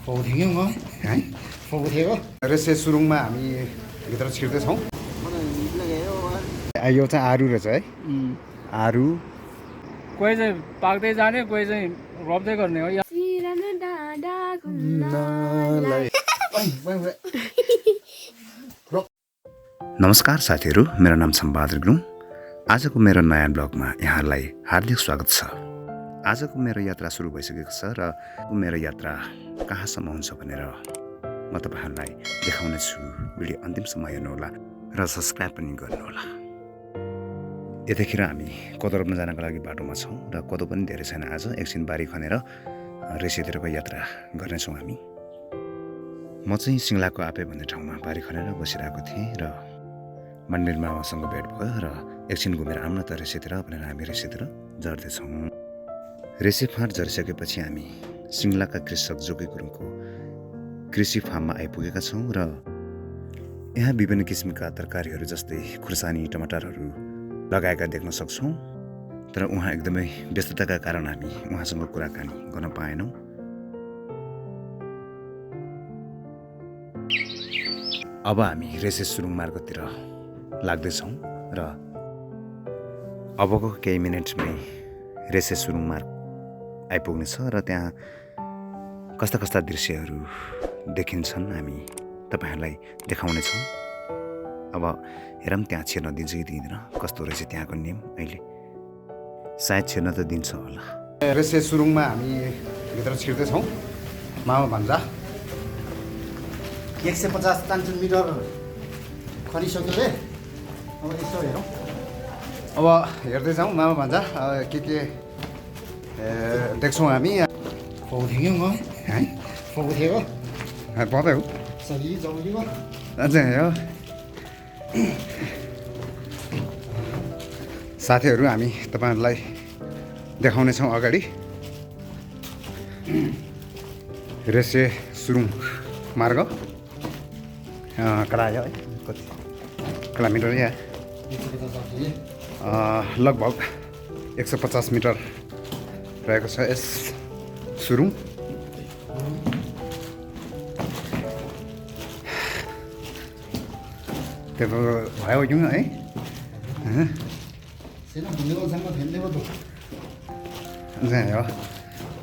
पाउँथ्यो कि है पाउँथ्यो रेसे सुरुङमा हामी भित्र छिर्दैछौँ। यो चाहिँ आरु रहेछ है। आरु कोही चाहिँ पाक्दै जाने कोही चाहिँ रोप्दै गर्ने हो। नमस्कार साथीहरू, मेरो नाम छ बहादुर गुरुङ। आजको मेरो नयाँ ब्लगमा यहाँहरूलाई हार्दिक स्वागत छ। आजको मेरो यात्रा सुरु भइसकेको छ र मेरो यात्रा कहाँसम्म हुन्छ भनेर म तपाईँहरूलाई देखाउने छु। भिडियो अन्तिमसम्म हेर्नुहोला र सब्सक्राइब पनि गर्नुहोला। यतिखेर हामी कोदरमा जानको लागि बाटोमा छौँ र कोदो पनि धेरै छैन। आज एकछिन बारी खनेर रेसेतिरको यात्रा गर्नेछौँ हामी। म चाहिँ सिङ्लाको आपे भन्ने ठाउँमा बारी खनेर बसिरहेको थिएँ र मन्दिर मामासँग भेट भयो र एकछिन घुमेर आउन त रेसेतिर भनेर हामी रेसेतिर झर्दैछौँ। रेसे फाँट झरिसकेपछि हामी सिङ्लाका कृषक जोगी गुरुङको कृषि फार्ममा आइपुगेका छौँ र यहाँ विभिन्न किसिमका तरकारीहरू जस्तै खुर्सानी टमाटरहरू लगाएका देख्न सक्छौँ। तर उहाँ एकदमै व्यस्तताका कारण हामी उहाँसँग कुराकानी गर्न पाएनौँ। अब हामी रेसे सुरुङ मार्गतिर लाग्दैछौँ र अबको केही मिनटमै रेसे सुरुङ मार्ग आइपुग्नेछ र त्यहाँ कस्ता कस्ता दृश्यहरू देखिन्छन् हामी तपाईँहरूलाई देखाउनेछौँ। अब हेरौँ त्यहाँ छिर्न दिन्छ कि दिँदैन, कस्तो रहेछ त्यहाँको नियम। अहिले सायद छिर्न त दिन्छ होला। रेसे सुरुङमा हामी भित्र छिर्दैछौँ। मामा भान्जा 150 मिटर खनिसक्यो रे। अब यसो हेरौँ। अब हेर्दै जाउँ मामा भान्जा के देख्छौँ हामी। पाउँथ्यो कि है पाउँथ्यो पाउँदै हो सरी जौलीमा अझै हो। साथीहरू हामी तपाईँहरूलाई देखाउनेछौँ अगाडि रेसे सुरुङ मार्ग कडा आयो है। कति किलोमिटर यहाँ लगभग 150 मिटर रहेको छ यस सुरुङ। त्यो भयो कि है हो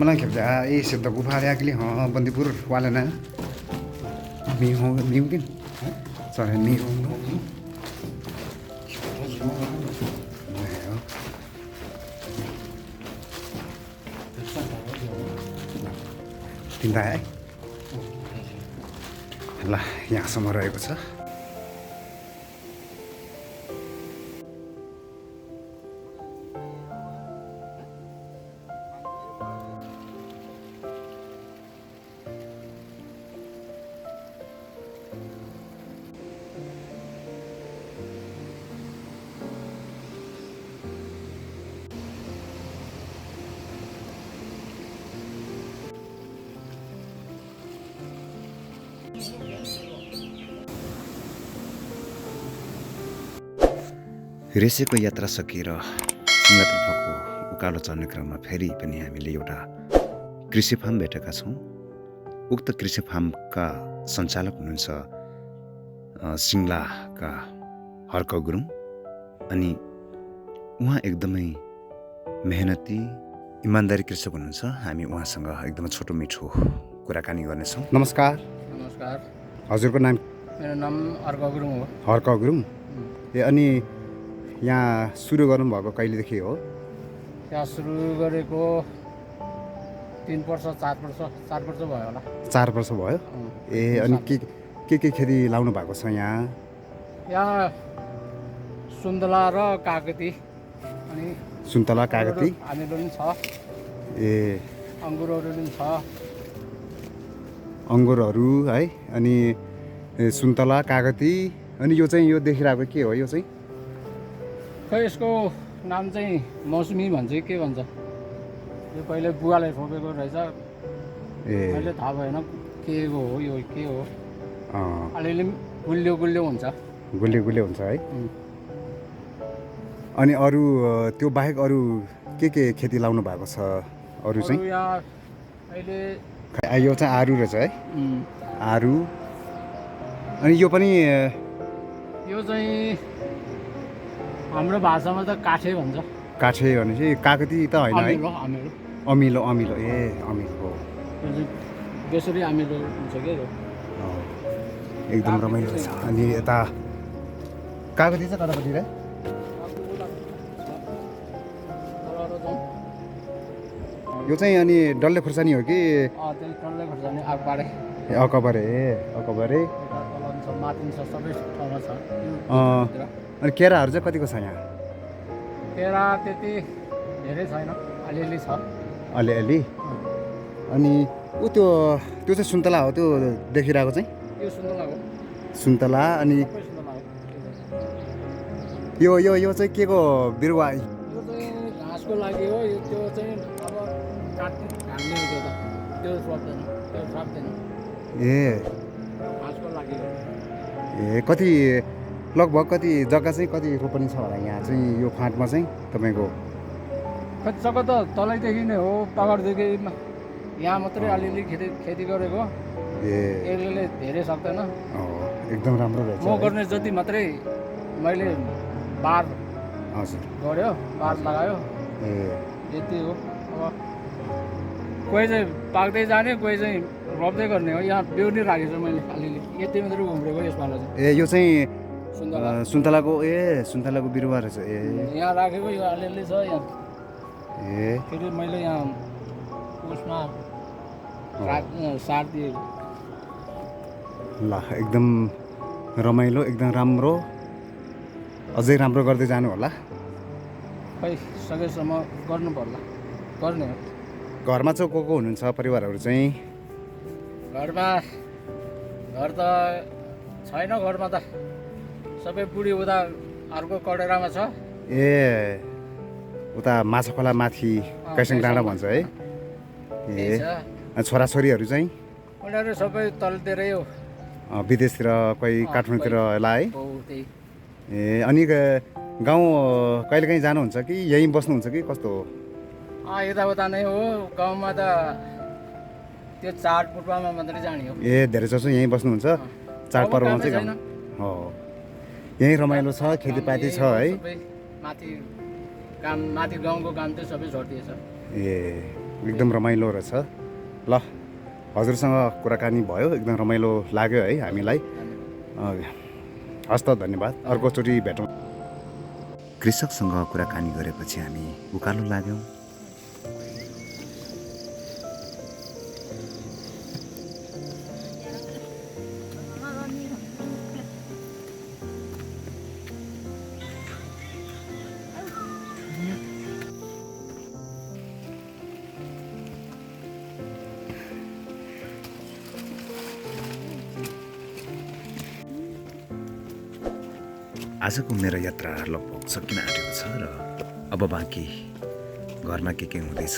मलाई खेप्दा ए सिद्ध गुफा आगली हाँ बन्दीपुर वाले ना मिहो मिहुकिन चले मिहो तिनवटा है ल यहाँसम्म रहेको छ। रेसेको यात्रा सकिएर सिङ्गातर्फको उकालो चढ्ने क्रममा फेरि पनि हामीले एउटा कृषि फार्म भेटेका छौँ। उक्त कृषि फार्मका सञ्चालक हुनुहुन्छ सिङ्लाका हर्क गुरुङ। अनि उहाँ एकदमै मेहनती इमान्दारी कृषक हुनुहुन्छ। हामी उहाँसँग एकदमै छोटो मिठो कुराकानी गर्नेछौँ। नमस्कार। नमस्कार, हजुरको नाम? मेरो नाम अर्क गुरुङ हो। हर्क गुरुङ। ए अनि यहाँ सुरु गर्नुभएको कहिलेदेखि हो? यहाँ सुरु गरेको 3 वर्ष 4 वर्ष भयो होला। 4 वर्ष भयो। ए अनि के खेती लाउनु भएको छ यहाँ? यहाँ सुन्तला र कागती अनि सुन्तला कागती हामीहरू पनि छ। ए अङ्गुरहरू पनि छ। अङ्गुरहरू है अनि सुन्तला कागती अनि यो चाहिँ यो देखिरहेको के हो? यो चाहिँ खै यसको नाम चाहिँ मौसमी भन्छ कि के भन्छ। यो पहिले बुवाले रोपेको रहेछ। अहिले थाहा भएन के हो यो के हो। अलिअलि गुलियो गुलियो हुन्छ। गुलियो गुलियो हुन्छ है। अनि अरू त्यो बाहेक अरू के खेती लाउनु भएको छ? अरू चाहिँ यहाँ अहिले यो चाहिँ आरु रहेछ है आरु अनि यो पनि यो चाहिँ हाम्रो भाषामा त काठे भन्छ काठे भनेपछि काकती त होइन है अमिलो अमिलो अमिलो अमिलो ए अमिलो हो यो चाहिँ बेसरी अमिलो हुन्छ क्या यो एकदम रमाइलो रहेछ अनि यता काकती चाहिँ कतापट्टि र यो चाहिँ अनि डल्ले खुर्सानी हो कि त्यही टल्लै खोर्सानी आगबारे ए अकबरे अकबरे माथि छ सबै ठाउँमा छ अनि केराहरू चाहिँ कतिको छ यहाँ केरा त्यति धेरै छैन अलिअलि छ अलिअलि अनि ऊ त्यो चाहिँ सुन्तला हो त्यो देखिरहेको चाहिँ यो सुन्तला हो सुन्तला अनि सबै सुन्तला हो यो यो यो चाहिँ के को बिरुवा यो चाहिँ घाँसको लागि हो यो त्यो चाहिँ अब घाँस्ने हो त्यो रोप्दैन त्यो रोप्दैन ए घाँसको लागि हो ए कति लगभग कति जग्गा चाहिँ कति रोपनी छ होला यहाँ चाहिँ यो फाँटमा चाहिँ तपाईँको कति जग्गा त तलैदेखि नै हो पगरदेखि यहाँ मात्रै अलिअलि खेती गरेको ए यसले धेरै सक्दैन एकदम राम्रो रहेछ म गर्ने जति मात्रै मैले बार हजुर गऱ्यो बार लगायो ए यति हो अब कोही चाहिँ पाक्दै जाने कोही चाहिँ रोप्दै गर्ने हो यहाँ बिउ नै राखेको छु मैले अलिअलि यति मात्रै उम्रेको यसपालि चाहिँ ए यो चाहिँ सुन्तला सुन्तलाको ए सुन्तलाको बिरुवा रहेछ ए यहाँ राखेको यो अलिअलि छ यहाँ ए फेरि मैले यहाँ उसमा सार दिएको ल एकदम रमाइलो एकदम राम्रो अझै राम्रो गर्दै जानु होला खै सकेसम्म गर्नु पर्ला गर्ने हो घरमा चाहिँ को हुनुहुन्छ परिवारहरू चाहिँ घरमा घर त छैन घरमा त सबै बुढी उता अर्को कडेरामा छ ए उता माछा खोला माथि कैसिङ डाँडा भन्छ है ए अनि छोराछोरीहरू चाहिँ उनीहरू सबै तलतिरै हो विदेशतिर कोही काठमाडौँतिर होला है हो त्यही ए अनि गाउँ कहिलेकाहीँ जानुहुन्छ कि यहीँ बस्नुहुन्छ कि कस्तो हो यताउता नै हो गाउँमा त त्यो चाडपर्वमा मात्रै जाने हो ए धेरै जसो यहीँ बस्नुहुन्छ चाडपर्वमा चाहिँ गाउँ हो यहीँ रमाइलो छ खेतीपाती छ है सबै माथि काम माथि गाउँको काम चाहिँ सबै छोडिदिएछ ए एकदम रमाइलो रहेछ ल हजुरसँग कुराकानी भयो एकदम रमाइलो लाग्यो है हामीलाई हस् त धन्यवाद अर्कोचोटि भेटौँ कृषकसँग कुराकानी गरेपछि हामी उकालो लाग्यौँ। आजको मेरो यात्रा लगभग सकिन आँटेको छ र अब बाँकी घरमा के हुँदैछ,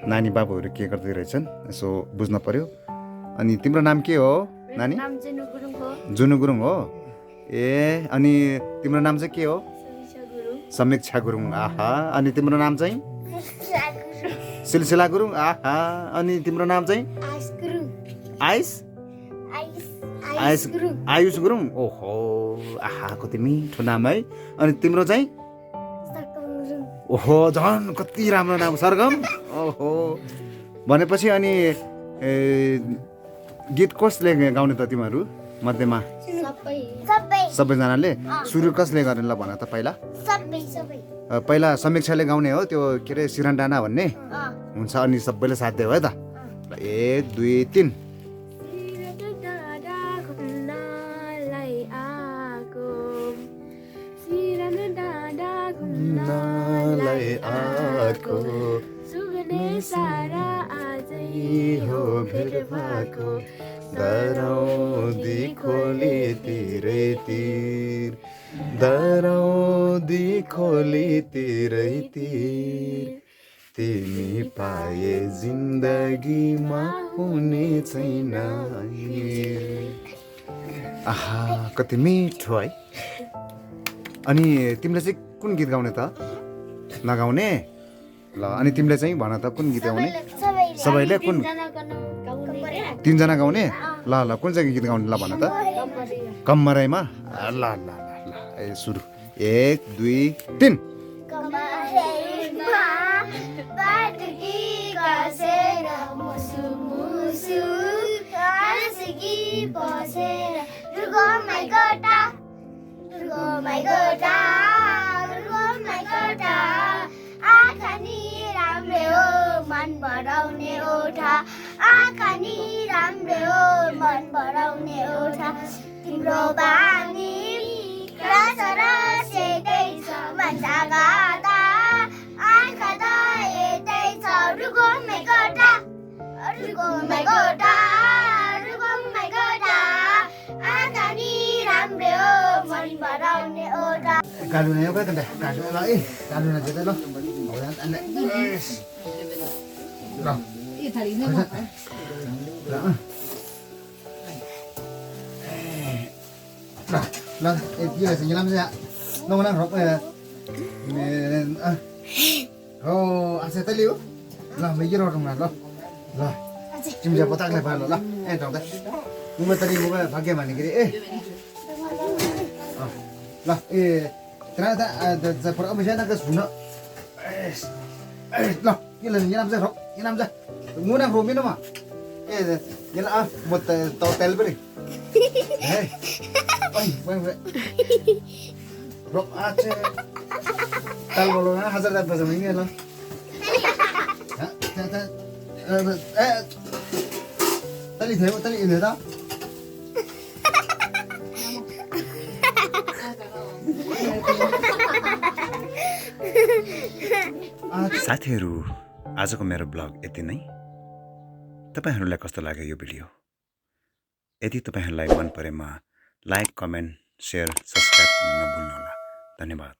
नानी बाबुहरू के गर्दै रहेछन् यसो बुझ्न पर्यो। अनि तिम्रो नाम के हो नानी? जुनु गुरुङ हो। ए अनि तिम्रो नाम चाहिँ के हो? समीक्षा गुरुङ। आहा अनि तिम्रो नाम चाहिँ? सिलसिला गुरुङ। आहा अनि तिम्रो नाम चाहिँ? आयुष गुरुङ। ओहो आहा कति मिठो नाम है। अनि तिम्रो चाहिँ? ओहो झन् कति राम्रो नाम सरगम। ओहो भनेपछि अनि गीत कसले गाउने त तिमीहरू मध्येमा? सबैजनाले। सुरु कसले गर्ने ल भन त पहिला? पहिला समीक्षाले गाउने हो त्यो के अरे सिरन्डाना भन्ने हुन्छ। अनि सबैले साथ दियो है त। 1 2 3 हो भेट भएको दरौदी खोली तिरै तिर, दरौदी खोली तिरै तिर, तिमी पाए जिन्दगीमा हुने छैन। आहा कति मिठो है। अनि तिमीले चाहिँ कुन गीत गाउने त? नगाउने ल। अनि तिमीले चाहिँ भन त कुन गीत गाउने? सबैले कुन? तीनजना गाउने ल ल कुन चाहिँ गीत गाउने ल भन त कम्मरैमा ल ल ल ए सुरु 1 2 3 मन बढाउने ओठा आँखा नि राम्रो हो मन बढाउने ओठा तिम्रो बानी रस रस यतै छ भन्छ गाता आँखा त यतै छ रुगोमै गोटा रुगोमै गोटा रुगोमै गोटा आँखा नि राम्रो हो मन बढाउने ओठा कालुना एउटा त कालुना ल ए कालुना चाहिँ ल ल 이 다리 있는 거 같아. ल यति रहेछ यहाँ लान्छ नहुना रक हो आशा तैँले हो ल म यो रटौँ ल ल तिमी चाहिँ पताकलाई पालो ल ए ठाउँदा मुगा तरी मुगा भाग्य भनेखेरि ए ल ए ternyata ada peramisnya ke Sunda lo cái lần như năm giờ không như năm giờ muốn ăn rùm biết không ạ như là một tàu tel bên này hey quay vậy rộp à chứ tao vào luôn á hazard đã bây giờ mình nghe lo tao đi thế đó साथीहरू आजको मेरो blog यति नै तपाईहरूलाई कस्तो लाग्यो यो video यदि तपाईहरूलाई मन परेमा लाइक कमेन्ट शेयर सब्स्क्राइब गर्न नभुल्नुहोला धन्यवाद